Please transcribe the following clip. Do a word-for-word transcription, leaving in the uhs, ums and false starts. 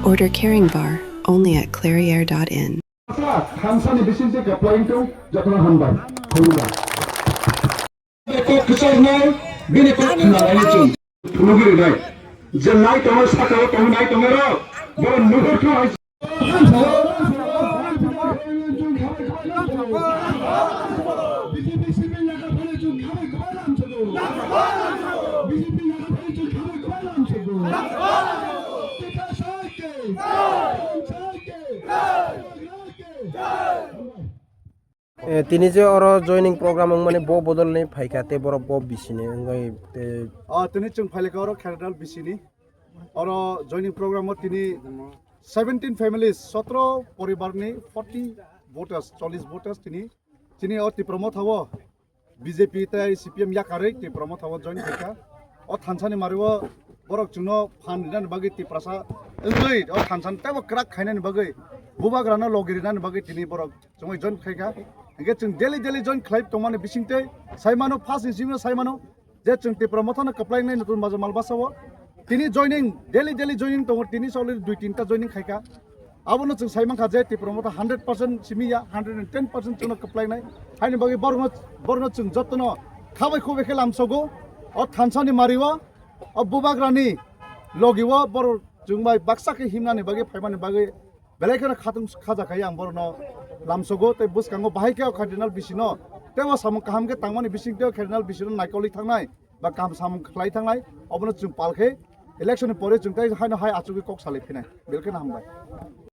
Order Caring Bar, only at clairiere dot in. Thansani bising se kaplaing tong, jotono hambai. Khulumbai. Kok kwcharnai, bini kok khwnalaini chwng. Phunugwi rwnai. Je nai tongo, sakao tongo, nai tongero. Bo nuhur khe hai. Eh, tini je oro joining program wngmani bo bodolni phaikha tei borok bo bisini wngwi tei. Ah, tini chwng phailekha oro Kherdawl bisini. Oro joining program o tini seventeen families, sotro poribarni forty voters, chollish voters tini. Chini o Tipra Motha o B J P tei C P M yakarwi Tipra Motha o join khaikha. O thansani mario borok chwngno phan rinani bagwi Tiprasa wngwi o thansani teibo kwrak khainani bagwi bubagrano logi rinani bagwi tini borok chwngwi join khaikha. Hingke chwng daily daily join khlai tongmani bisingtwi saimano first ni simi saimano je chwng Tipra Mothano kwplainai nutun baja malbasa o tini joining daily daily joining tongo tini soli dui tinta joining khaikha. Abono chwng sai mankha je Tipra Motha hundred percent simi ya, hundred and ten percent chwngno kwplainai. Haini bagwi borokno, borokno chwng jotono khabai khubai khe lamsogo. O thansani mario, o bubagrani logiwo borok chwng bai baksa khe himnani bagwi phaimani bagwi belai kheno khatung khaja khai ang borokno lamsogo tei bwskango bahai khe o Cardinal bisino tei o samung kaham khe tangmani bisingtwi o Cardinal bisino naikoli thangnai ba kaham samung khlai thangnai obono chwng pal khe election ni pore chwng tei haino hai achugwi kok salai phinai belai kheno hambai.